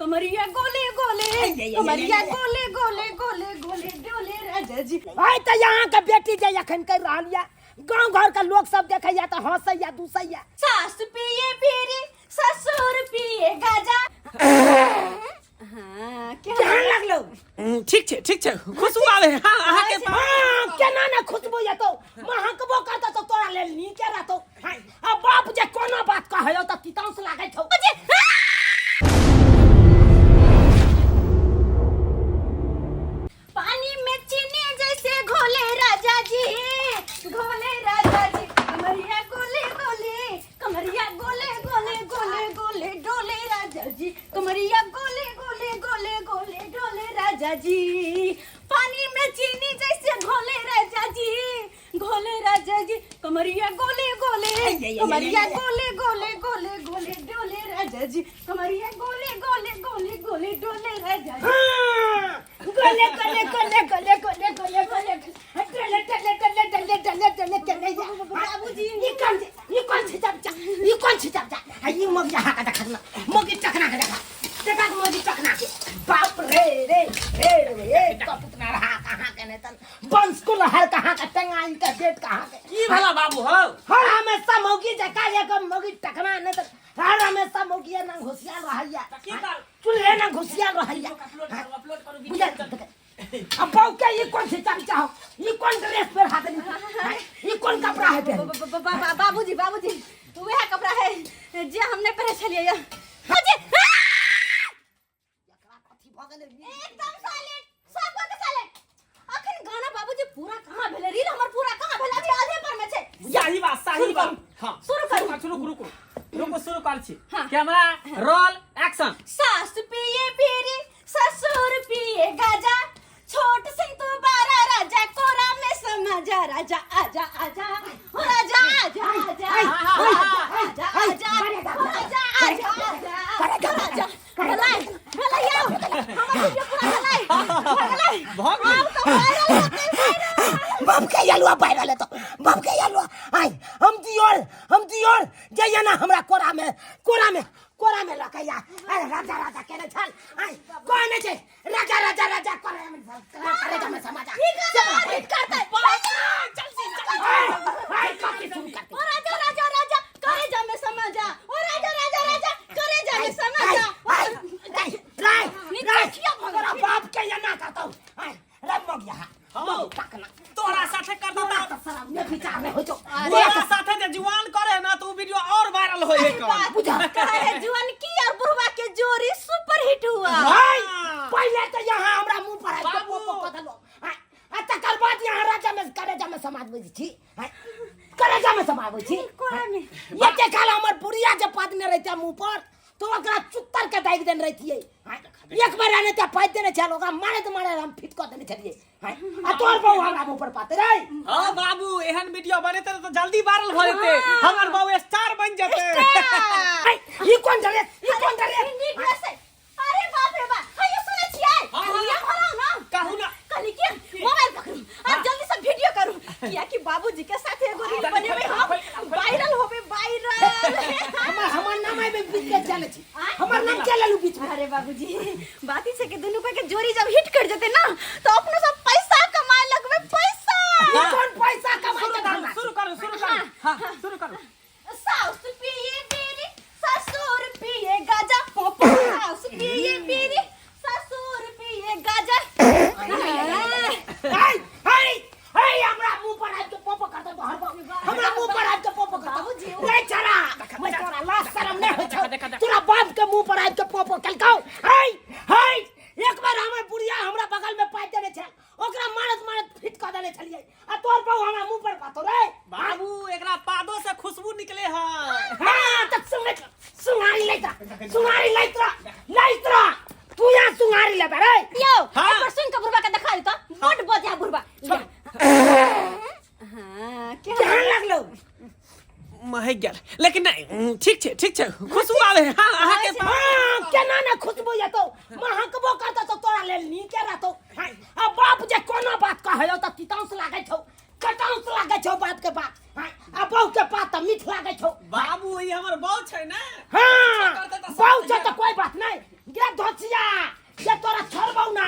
कमरिया गोले गोले कमरिया गोले गोले गोले गोले डोले राजा जी। आइ तऽ यहाँ के बेटी जे एखन करि रहल यऽ, गाँव घर के लोक सब देखैया तऽ हँसैया दूसैया। सास पिए बीड़ी, ससुर पिए गाजा। हाँ, केहन लगलौ? ठीक छै, ठीक छै, खुशबू आबै है। हाँ, अहाँके। हाँ, केना ने खुशबू एतौ, महकबो करतौ तऽ तोरा लेल नीके रहतौ। हाँ, आ बाप जे कोनो बात कहैयौ तऽ तितांस लागै छौ। पानी में चीनी जैसे घोले राजा जी, घोले राजा जी, कमरिया गोले गोले, कमरिया गोले गोले गोले गोले डोले राजा जी, कमरिया गोले गोले गोले गोले डोले राजा जी, पानी में चीनी जैसे घोले राजा जी, घोले राजा जी, कमरिया गोले गोले, कमरिया गोले गोले गोले गोले डोले राजा जी, कमरिया गोले गोले गोले गोले डोले राजा जी। हाँ, गोले गोले गोले गोले गोले गोले गोले डोले डोले डोले डोले डोले डोले डोले या। बाबूजी। ई कोन छै, ई कोन छै चमचा, ई कोन छै चमचा? आ ई मौगी अहाँ के देखत ना, मौगी टकना के देखा, देखा के मौगी टकना के। बाप रे रे रे रे, कपुतना रहा कहाँ के नहीं तन वंश कुल हर कहाँ के टंगाई के बेट कहाँ के। की भला बाबू हो? हर हमेशा मौगी जका एक मौगी टकना नहीं तन हर हमेशा मौगी ना घुसियाल रहैया, की कर? चूल्हे ना घुसियाल रहैया। अपलोड करू, अपलोड करू। बुझल? अब बहू के ई कौन सी चमचा हो, ई कौन ड्रेस पहन हाथ में, ई कौन कपड़ा है पहन? बाबूजी, बाबूजी, वह कपड़ा है जे हमने पहने छलिए या। बाबूजी, एकदम साइलेंट, सब बात साइलेंट। अखन गाना बाबूजी पूरा कहाँ भेलै? रील हमर पूरा कहाँ भेलै? अभी आधे पर में छै। सही बात, सही शुरू बात। करू। हाँ, शुरू करू। शुरू करू, करू, रुको, शुरू कर छी। हाँ। Camera roll action. सास पिए बीड़ी, ससुर पिए गाजा, छोट सिंह तू बारा राजा, कोरा में समा जा राजा, आजा आजा हो राजा, आजा आजा हो राजा, आजा आजा हो राजा, आजा आजा हो राजा। भलाई भलाई आओ, हमर वीडियो पूरा भलाई भलाई। भऽ गेलै। आब तो वायरल होतै, वायरल। बाप के यलुआ वायरल हेतौ, बाप के यलुआ। आइ हम दियोर, हम दियोर जइया ना हमरा कोरा में, कोरा में, कोरा में लऽ के या। अरे राजा राजा केने छल, आइ कोने छै राजा राजा राजा करे में, करे में समाजा। ई गाना और हिट करतै। चल सी चल। आइ आइ कथी शुरू करतै? ओ राजा राजा राजा करे जा में समा जा, ओ राजा राजा राजा करे जा में समा जा। आइ आइ राय नीचे राय किया भऽ तोरा गेल? बाप के या ना करतौ। आइ रे मगिया हौ। तकना तोरा साथे कर तोरा देता। तऽ शरम ने विचार नहीं होइ छौ। तोरा साथे जे जुआन करे ना तो उ वीडियो और वायरल होय है। बात बुझा। कहे जुआन की और बुढ़वा के जोड़ी सुपर हिट हुआ। भाई पहले तो यहाँ हमरा मुंह पर आबि के बाबू। पोपो कऽ देलौ। आँय, आ तकर बाद यहाँ राजा में करेजा में समाज बुझै छी, आँय, करेजा में समाबै छी। कोरा में। एते काल हमर बुढ़िया जे पादने रहिते मुंह पर तो ओकरा चुत्तर के दागि देने रहितियै। आँय, एक बेर आने तऽ पादि देने छल, ओकरा मारैत मारैत हम फिट कऽ देने छलियै। आँय, आ तोहर बहू हमरा मुंह पर पाते रे। हाँ बाबू, एहन वीडियो बनेते तऽ जल्दी वायरल भऽ जेतै, हमर बाबू स्टार बन जेतै। आँय, ई कोन ड्रेस, ई कोन ड्रेस? नीक ड्रेस है। अरे बाप रे बाप, हे सुनै छियै? हाँ, हाँ। ये भराउ ना। कहू ना। कहली कि मोबाइल पकड़ू आ जल्दी से वीडियो करू, किया कि बाबूजी के साथ एगो रील बनेबै हम, वायरल होबे, वायरल। हमर हमर नाम आबि बीच में चलै छी, हमर नाम के लेलू बीच में? अरे बाबूजी, बात ई छै कि दुनू के जोड़ी जब हिट कर जेतै ना तो अपनो सब पैसा कमाए लगबै, पैसा। ई कोन पैसा कमाइ शुरू के करू, धंधा? शुरू करू, शुरू करू, हाँ शुरू करू। सास पिए बीड़ी, ससुर पिए गाजा, पोपो। सास पिए बीड़ी, ससुर पिए गाजा। हाय हाय हाय, हमरा मुंह पर आबि के पोपो करतौ तोहर बाप, हमरा मुंह पर आबि के पोपो करतौ। बाबूजी, रे छड़ा, मैं तोरा लाज शरम नहि होइ छौ? देखा, देखा। तोरा बाप के मुंह पर आबि के पोपो केलकौ। हाय हाय, एक बार हमर बुढ़िया हमरा बगल में पाइप देने छल, ओकरा मारत मारत फिट कऽ देने छलियै, आ तोहर बहू हमरा मुंह पर पातो रे। बाबू, एकरा पादो से खुशबू निकले है। हाँ तब सुंघ, सुंघारी लैत रह, सुंघारी लैत रह, लैत रह, तू यहाँ सुंघारी लेबे रे। यौ, हाँ। एक बार सुन के बुढ़वा के देखा देता, बड बजा बुढ़वा। हाँ, केहन केहन लगलौ? महक गेल, लेकिन नहीं, ठीक छै, ठीक छै, खुशबू आबै है। हाँ, अहाँके। हाँ, केना ने खुशबू एतौ, महकबो करतौ तऽ तोरा लेल नीके रहतौ। हाँ, आ बाप जे कोनो बात कहैयौ तऽ तितांस लागै छौ, कटांस लागै छौ बाप के बात। हाँ, आ बहू के बात तऽ मीठ लागै छौ। बाबू, ई हमर बहू छै ने। हाँ, करतै तऽ बहू छै सब तऽ कोई बात नहीं, गे धोती। बचिया जे तोरा छोड़बौ नै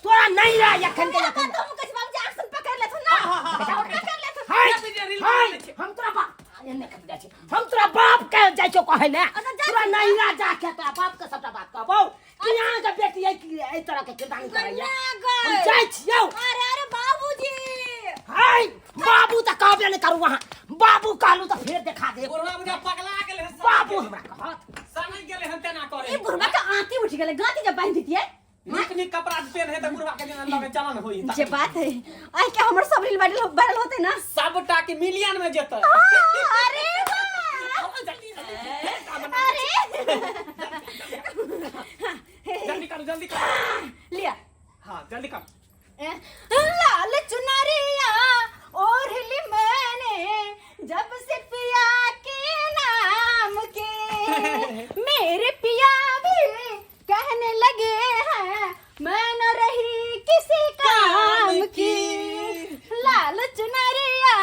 तोरा नहीं रह एखन के एखन हम कहै छी बाबूजी एक्शन पकड़ लेथुन ना पकड़ लेथुन हाय रील हाय बना लै छी। हम तोरा बाप एने कत जाइ छी हम तोरा बाप के जाइ छौ कहै ले अच्छा, जा तोरा छी। नहीं रह जा के तोरा बाप के सबटा बात कहबौ कि यहाँ के बेटी है कि एहि तरह के किरदानी करैया ना गए। हम जाइ छियौ अरे अरे बाबूजी हाय बाबू तऽ कहबे नहि करू अहाँ बाबू कहलू तऽ फेर देखा देब बुढ़वा बुझा पगला गेलै हन बाबू हमरा कहत समझ गेलै हन तेना करे ई बुढ़वा के आंती उठ गेलै गांती जब बांधि दितियै नीक नीक कपड़ा पेन है तऽ बुढ़वा के जेना लगे चलन होई जे बात है आई के हमर सब रील वायरल वायरल होते ना सबटा के मिलियन में जेतै अरे वाह जल्दी जल्दी अरे जल्दी करू जल्दी करू लिया हाँ जल्दी करू लाल चुनरिया ओढ़ ली मैंने जब से पिया के नाम के मेरे पिया भी कहने लगे हैं मैं न रही किसी काम की लाल चुनरिया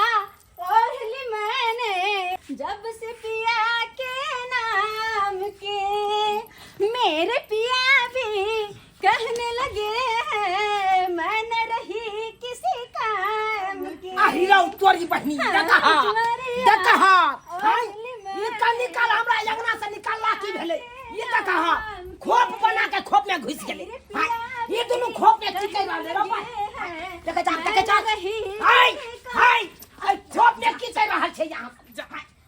ओढ़ ली मैंने जब से पिया के नाम के मेरे पिया भी कहने लगे हैं मैं न रही किसी काम की आ हीरो तोरी बहिनी देखा देखा हाय ई का निकाल हमरा अंगना से निकालला की भेलै ई देखा खोप बना के खोप में घुस गेलै हाय ई दुनू खोप में चिकै रहलै रे भाई देखै जा देखै जा हाय हाय आई खोप में की कर रहल छै यहाँ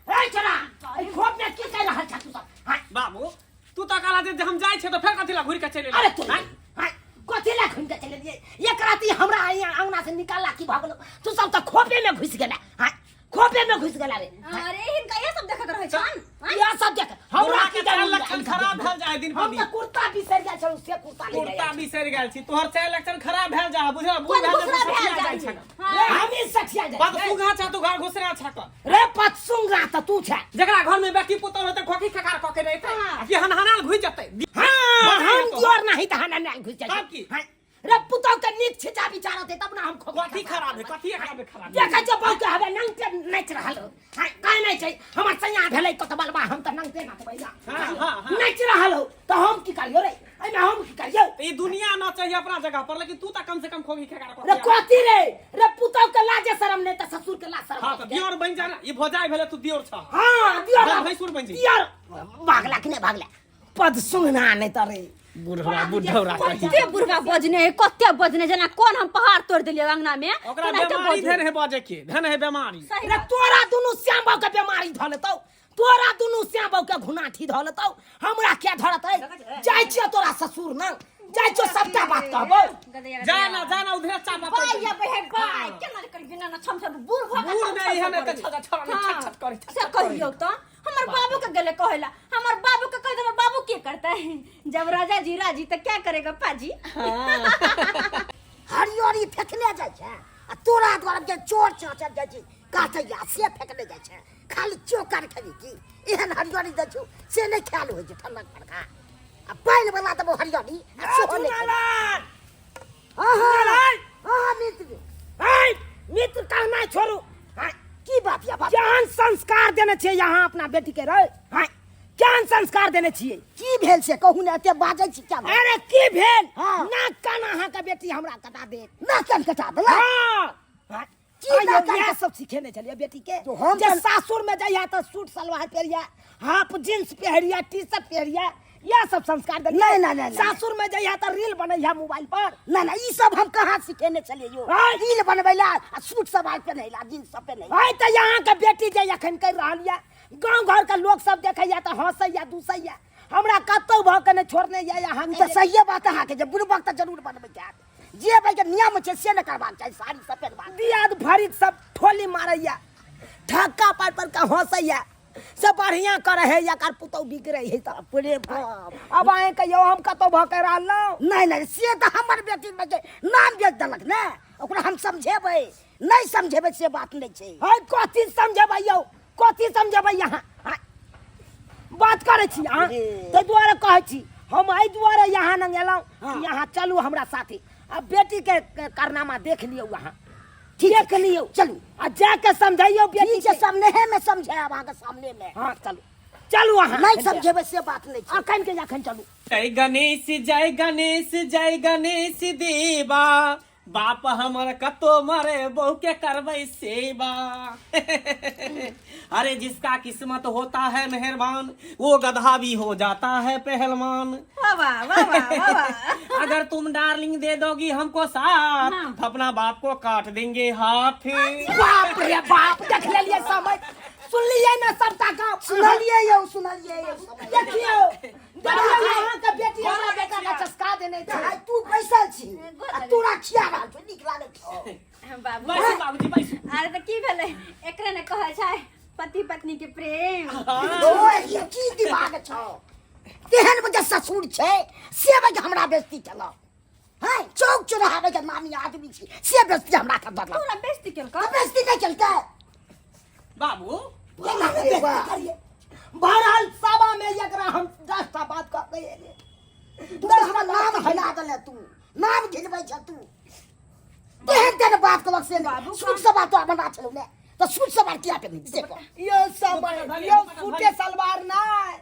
हाय ए छोरा आई खोप में की कर रहल छै तू सब हाय बाबू तू तऽ कहला जे हम जाइ छियै तऽ फेर कथी ला घुरि के चलि अरे एलियै? तू आँय? हाय कथी ला घुमि के चलि एलियै एक राति हमरा यहाँ अंगना से निकालला की भऽ गेलो तू सब तऽ खोपे में घुसि गेला हाय खोपे में घुसि गेला रे अरे हिनका ये सब देखत रहै छन इएह सब देख हमरा बुढ़वा की के चाल जरूरी लक्षण खराब भेल जाय दिन पर हम दिन तऽ कुर्ता बिसरि जाइ छलहुँ से कुर्ता ले कुर्ता बिसरि गेल छी तोहर चाल लक्षण खराब भेल जा बुझल बूढ़ कोन भेल घुसरा जा भेल जाइ जाइ छै हाँ। हम ही सठिया जाइ बात सुघा छा तू घर घुसरा छा क रे पतसुंगा तऽ तू छै जकरा घर में बेटी पुतोह रहतै खोखी खखार क के रहतै हाँ। आ कि हनहनाल घुसि जेतै हाँ बता हम तो। दियोर नहीं तऽ हनहनाल घुसि जाइ तब की? हाँ। रे पुतौ के नीक छिचा विचार होते तब ना हम खोखी कथी खराब है कथी एकरा में खराब है देखै छै बहु के हवे नंगटे नाचि रहल हो हाँ काहे नहि छै हमर सैया भेलै कत बलबा हम तऽ नंगटे नाचबै ना हाँ, हाँ, हाँ। नाचि रहल हो तऽ हम की करियो रे एहिमे हम की करियो तऽ ई दुनिया न चाहिए अपना जगह पर लेकिन तू तऽ कम से कम खोखी खखार क रे कथी रे रे पुतौ के लाजे शरम नहि तऽ ससुर के लाज शरम हाँ तऽ दियोर बनि जा ना ई भौजाई भेलै तू दियोर छ हाँ दियर घर भैंसुर बनि जेतै। दियर भागला कि नहि भागला पद सुंघना नहि तऽ रे बुढ़वा बुढ़ौरा कही कते बुढ़वा बजने है कते बजने जेना कोन हम पहाड़ तोड़ देलियै अंगना में ओकरा तेनाहिते बेमारी बजै। धन है बजे के धन है बेमारी सही रे बात। तोरा दुनू श्याम बाबू के बेमारी धऽ लेतौ तोरा दुनू श्याम बाबू के घुनाठी धऽ लेतौ हमरा क्या धरतै जाइ छियै तोरा ससुर नंग जाइ छियौ सबटा बात कहबौ जा ना जा ना उधरे चापा बाय या बे बाय केना कर बिना ना छम छम बूढ़ भऽ के बूढ़ में छम छम इहे ने करै। तऽ छत छत हाँ, छत छत करै छत से कहियौ तऽ हमर बाबू के गेले कहेला हमर बाबू के कह हमर बाबू के करता है जब राजा जी राजी तो क्या करेगा पाजी हरियरी फेकने जाइ छै आ तोरा द्वारा जे चोर चाचर जाइ छै काटैया से फेकने जाइ छै खाली चोकर खेबी की एहन हरियरी दै छौ से नहि खायल होइ छै ठंडक पड़का आ पानि वाला देबो हरियरी आ सेहो नहि खेबै। हाँ हाँ हाँ मित्र मित्र कहना छोड़ू हाँ, की बात या बात केहन संस्कार देने छियै यहाँ अपना बेटी के रे हाँ केहन संस्कार देने छियै की भेल से कहू ने एते बाजै छी क्या भेल? अरे की भेल हाँ। नाक कान अहाँ के बेटी हमरा कटा देत नाक कान कटा देलक हाँ हाँ। की आइयो, नाक कान इएह कट- सब सिखेने छलियै बेटी के तो हम जे तऽ- सासुर में जाइया तऽ सूट सलवार पहिरिया हाफ जींस पहिरिया टी शर्ट पहिरिया इएह सब संस्कार देलियै नहीं, नहीं, नहीं, नहीं। सासुर में जइया तऽ रील बनैया मोबाइल पर ना ना ई सब हम कहाँ सिखेने छलियै यौ आँय? रील बनबै ला आ सूट सब आइ पहिनै ला जींस सब पहिनै ला आइ तऽ यहाँ के बेटी जे एखन करि रहल यऽ गाँव घर के लोक सब देखैया तऽ हंसैया दूसैया हमरा कतौ भऽ के नहि छोड़ने यऽ यहाँ ई तऽ सहिए बात अहाँके जे बुड़बक तऽ जरूर बनबै के हैत जे भाई के नियम छै से नहि करबाक चाही साड़ी सब पहिरबाक दियाद भरिक सब ठोली मारैया ठक्का पर पर के हंसैया से बढ़िया करे है एकर पुतौ बिगड़े है तऽ बाप रे बाप अब अहें कहियौ हम कतौ भऽ के रहलहुँ नहि नहि से तऽ हमर बेटी मे जे नाम बेच देलक ने ओकरा हम समझेबै नहि समझेबै से बात नहि छै है कथी समझेबै यौ कथी समझेबै यहाँ हाँ, बात करै छी अहाँ अरे। ताहि दुआरे कहै छी हम एहि दुआरे यहाँ नंग एलहुँ हाँ। कि यहाँ चलू हमरा साथे आ बेटी के कारनामा देख लियौ अहाँ ठीक देख लियौ चलू आ जाके समझाइयौ बेटी ठीक छै के सामने में समझायब अहाँके सामने में हाँ चलू चलू अहाँ नहि समझेबै से बात नहि छै। अखन के अखन चलू। जय गणेश, जय गणेश, जय गणेश देवा, बाप हमर कतो मरे बहू के करबै सेवा। अरे जिसका किस्मत होता है मेहरबान, वो गधा भी हो जाता है पहलवान। वाह वाह वाह वाह वाह वाह। अगर तुम डार्लिंग दे दोगी हमको साथ, तो अपना बाप को काट देंगे हाथ। बाप रे बाप, देख लेलियै समय, सुनलियै ने सबटा गप? सुनलियै यौ, सुनलियै यौ समय। देखियौ देखियौ, अहाँके बेटी हमरा बेटा के चस्का देने छै। आइ तू बैसल छी आ तोरा खिया रहल छौ, नीक लागै छौ? बाबू बैसू बाबूजी, बैसू। अरे तऽ की भेलै, एकरे ने कहै छै पति पत्नी के प्रेम। ओए, ई की दिमाग छौ? तेहन बजे ससुर छै से बजे हमरा बेइज्जती केलक हैं, चौक चौराहा के नामी आदमी छी से बेइज्जती हमरा के दलक। तोरा बेइज्जती केलकौ? तऽ बेइज्जती नहि केलकै? बाबू केना बेइज्जती करियै? बहरहाल सभा में एकरा हम 10टा बात कह के एलियै। तू तऽ हमरा नाम घिना देले, तू नाम घिनबै छ तू। तेहन तेहन बात कहलक से नहि सूट सवार तो बना छलौ ने, तऽ सूट सवार किया पेन्है से कह। यो समय यो सूटे सलवार नहि,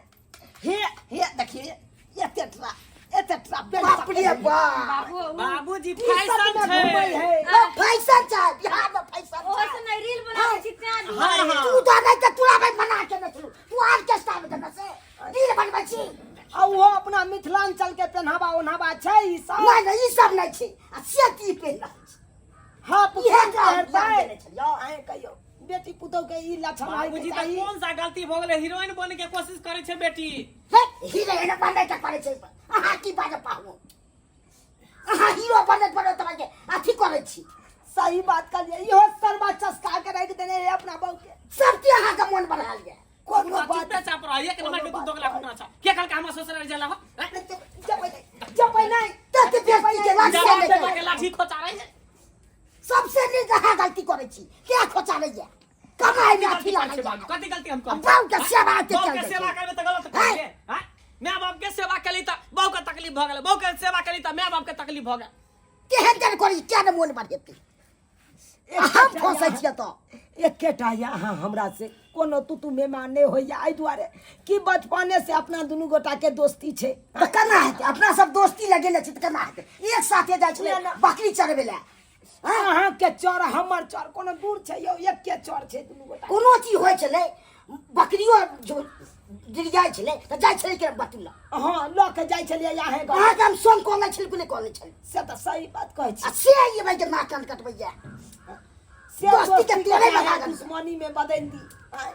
हे हे देखिए, एते ट्रा एते ट्रा पेंट। बाप रे बाप। बाबू बाबूजी ई सब फैशन में छै। घूमै है। ओ, फैशन छै, बिहार में फैशन ओहो छै। से नहि रील बनाबै छी तें हाँ, दुआरे। हाँ। तू तऽ नहि तऽ तोरा भाई मना के नहि छलौ, तू ऑर्केस्ट्रा में देने से रील बनबै छी। आ ओहो अपना मिथिलांचल के पेन्हावा ओन्हावा छै ई सब? नहि नहि, ई सब नहि छै आ से की पेन रहल छै? हाँ, इहे पुत्र तऽ हम हेतै। देने छलियौ। अहें कहियौ, बेटी पुतोह के ई लक्षण होय के बाबूजी तऽ चाही। कोन सा गलती भऽ गेलै? हीरोइन बन के कोशिश करै छै बेटी। हे, हीरो बनबै के करै छै? अहाँ की बाजब पाहु? अहाँ हीरो बनैत बनैत अहाँके अथी करै छी। सही बात कहलियै, इहो सरबा चस्का के राखि देने है अपना बहू के। सबके अहाँके मोन बढ़ायल जाय। कोनो बात चुपे चाप रह, एक नंबर के तू दोगला कुटना छ। के कहलकै हमरा ससुराल जाला हो? हैं? जबै नहि, जबै नहि। तते बेइज्जती के लाठी जवान से बेटा के लाठी खोचा रही है। सबसे नीक अहाँ गलती करै छी, किया खोचारैया कमाइ में अथी गलती लागै करै छै बाबू, कथी गलती हम करै? बाबू के सेवा के बाबू चल के जाइ सेवा छै। करबै तऽ गलत करियै हैं? माय बाप के सेवा केली तऽ बहू के तकलीफ भऽ गेलै, बहू के सेवा केली तऽ माय बाप के तकलीफ भऽ गेल। केहन केहन करी, किया ने मोन बढ़ेतै? हम फंसै छियै तऽ एकेटा यऽ अहाँ हमरा से कोनो तू तू मेमा नहि होइया, एहि दुआरे कि बचपने से अपना दुनू गोटा के दोस्ती छै। तऽ केना हेतै? अपना सब दोस्ती लगेने छी तऽ केना हेतै? एक साथे जाइ छलै बकरी चरबै लए। अहाँके चर हमर चर कोनो दूर छै यौ? एके चर छै दुनू गोटा। कोनो चीज होइ छलै, बकरियो जो गिर जाइ छलै तऽ जाइ छलै के बटुला। हँ, लऽ के जाइ छलियै अहें गाँव। अहाँके हम संग कहने छली कि नहि कहने छली? से तऽ सही बात कहै छी। आ से ई भाई के नाक कान कटबैया से दोस्ती के दोस्ती के तोड़े अहाँ लगा देलकै। दुश्मनी में बदलि दी। आँय,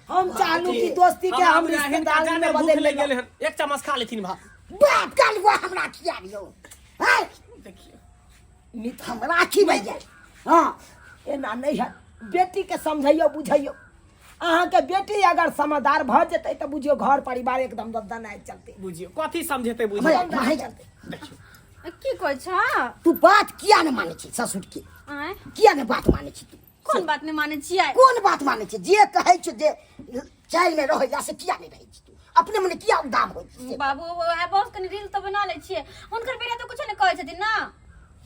हम चाहलू कि दोस्ती के हमरा हम बुझाइ हिनका रिश्तेदारी जादे में भूख बदलि लागि लेलहुँ। गेलै हन, एक चम्मच खा लेथिन भात। बाप काल हुआ हमरा खियाबियौ हैं? देखियौ मित हमरा खिबैया। हँ, एना नहि है, बेटीके समझैयौ बुझैयौ। अहाँके बेटी अगर समझदार भऽ जेतै तऽ बुझियौ घर परिवार एकदम दनाइ चलतै। बुझियौ कथी समझेतै? बुझियौ हमरा नहीं जानते। देखियौ की कहै छ? तू बात किया ने मानै छी ससुर के? आँय? किया ने बात मानै छी तू? कोन बात नहि मानै छियै? कोन बात मानै छी? जे कहै छै जे चालि में रहै ला, से किया नहि रहै छी तू? अपने मने किया उदाम होइ छी से? बाबू, वएह बहुत कनि रील तऽ बना लै छियै, हुनकर बेटा तऽ कुछो नहि कहै छथिन ने।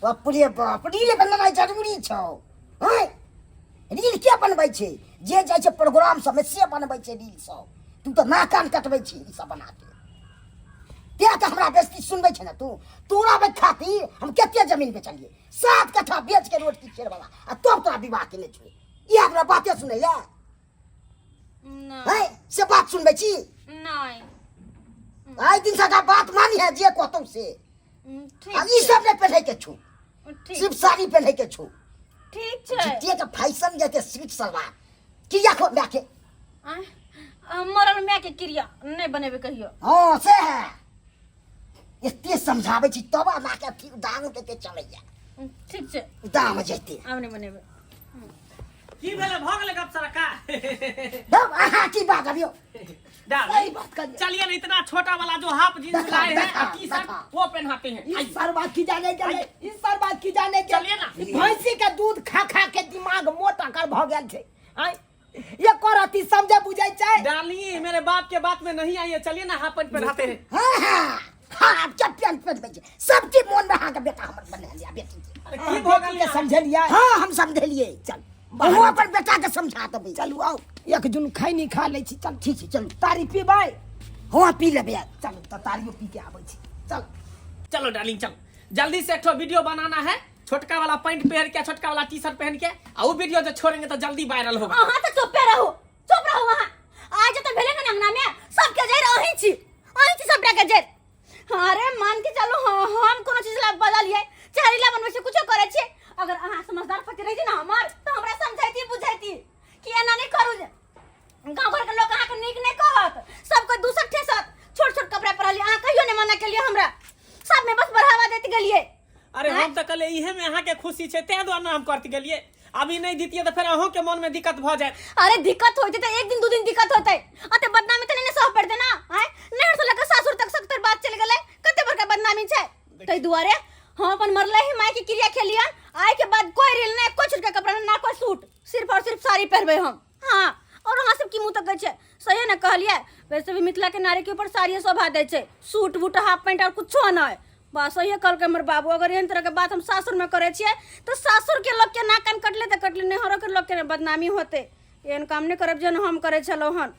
बाप रे बाप, रील बनेनाइ जरूरी छौ? हैं, रील के बनबै छै? जे जाइ छै प्रोग्राम सबमे से बनबै छै रील सब। तू तऽ नाक कान कटबै छी ई सब बना के। तें तऽ हमरा बेइज्जती सुनबै छै ने तू। तोरा बे खातिर हम कते जमीन बेचलियै, 7 कट्ठा बेच के रोड की वाला, आ तब तोरा विवाह केने छौ। ई हमरा बाते सुनै ले नहि। हैं, से बात सुनबै छी? नहि। आइ दिन से बात मानी है जे कहतौ से। ठीक आ ई छै। सब नहि पेन्है के छौ। ठीक। सिर्फ साड़ी पेन्है के छौ। ठीक छै। झुट्टिए के फैशन जेते स्वीट सलवार किया खो माय के। आँय, आ, मरल माय के क्रिया नहि बनेबै कहियो। हाँ से है, एते समझाबै छी तब अहाँ के अथी दाम के चलैया। ठीक छै। दाम जेते। आब नहि बनेबै। की भेलै? भऽ गेलै गप सरका? तब अहाँ की बात अभियो। सही बात करिए। चलिए ना, इतना छोटा वाला जो हाफ जींस देखा, लाए हैं देखा, टी शर्ट देखा। वो पहनाते हैं। ई आइए। सरवा खिजाने गेलै, ई सरवा खिजाने गेल। चलिए ना। ई भैंसी के दूध खा खा के दिमाग मोटा कर भऽ गेल छै। आँय, एकर अथी समझे बुझै छै? डार्लिंग, मेरे बाप के बात में नहीं आई है, चलिए ना हाफ पैंट पहनाते हैं। हाँ हाँ हाँ, आब चप्पल पहनबै छै सबके मोन में अहाँके बेटा हमर बना लिया बेटी के। अरे की भऽ बेटी गेल? के समझेलियै? हाँ, हम समझेलियै। चल। हमहूँ अपन बेटा के समझा देबै। चलू, आउ। एक जुन खैनी खा लै छी चल। ठीक छै, चलू। तारी पीबै? हँ, पी लेबै। चलू तऽ तारियो पी के आबै छी, चल। चलो डार्लिंग, चल जल्दी से एक ठो वीडियो बनाना है, छोटका वाला पैंट पहन के, छोटका वाला टी शर्ट पहन के, आ वो वीडियो जो छोड़ेंगे तो जल्दी वायरल होगा। अहाँ तऽ चुपे रहू, चुप रहू अहाँ। आज जतऽ भेलै ने अंगना में सबके जरि अहीं छी, अहीं छी सबटा के जरि। अरे मान के चलू, हाँ, हम कोनो चीज ला बदलियै, चाहे ला बनबै छी, कुछो करै छियै। अगर अहाँ समझदार पति रहिती ने हमर, तऽ हमरा समझैती बुझैती कि एना नहि करू, जे गाँव घर के लोग अहाँके नीक नहि कहत, सब कोइ दूसर ठेसत। छोट छोट कपड़ा पहिरलियै, अहाँ कहियो नहि मना केलियै हमरा, सबमे बस बढ़ावा दैत गेलियै। अरे हम तऽ कहलियै इहे में अहाँके खुशी छै, ताहि दुआरे ने हम करती गेलियै। अभी नहि दितियै तऽ फेर अहूँके मन में दिक्कत भऽ जायत। अरे दिक्कत होते तऽ एक दिन दू दिन दिक्कत होते, अते बदनामी तऽ नहि ने सह पड़ते ना। आय नहर से लऽ कऽ सासुर तक सख्तर बात चलि गेलै, कते बड़का बदनामी छै। ताहि दुआरे हम अपन मरले ही माय के क्रिया खेलियन, आय के बाद कोई रील नहि, कोई छोटका कपड़ा नहि, ना कोई सूट, सिर्फ और सिर्फ साड़ी पहिरबै हम। हाँ, और अहाँ सब की मुँह तकै छै? सही ने कहलियै? वैसे भी मिथिला के नारी के ऊपर साड़िये शोभा दै छै, सूट बूट हाफ पैंट और कुछो नहि। बस सहिए कहलकै हमर बाबू, अगर एहन तरहके बात हम सासुरमे करै छियै तऽ सासुरके लोकके नाक कान कटले तऽ कटले, नैहरोके लोकके बदनामी होतै। एहन काम नहि करब जेहन हम करै छलहुँ हन।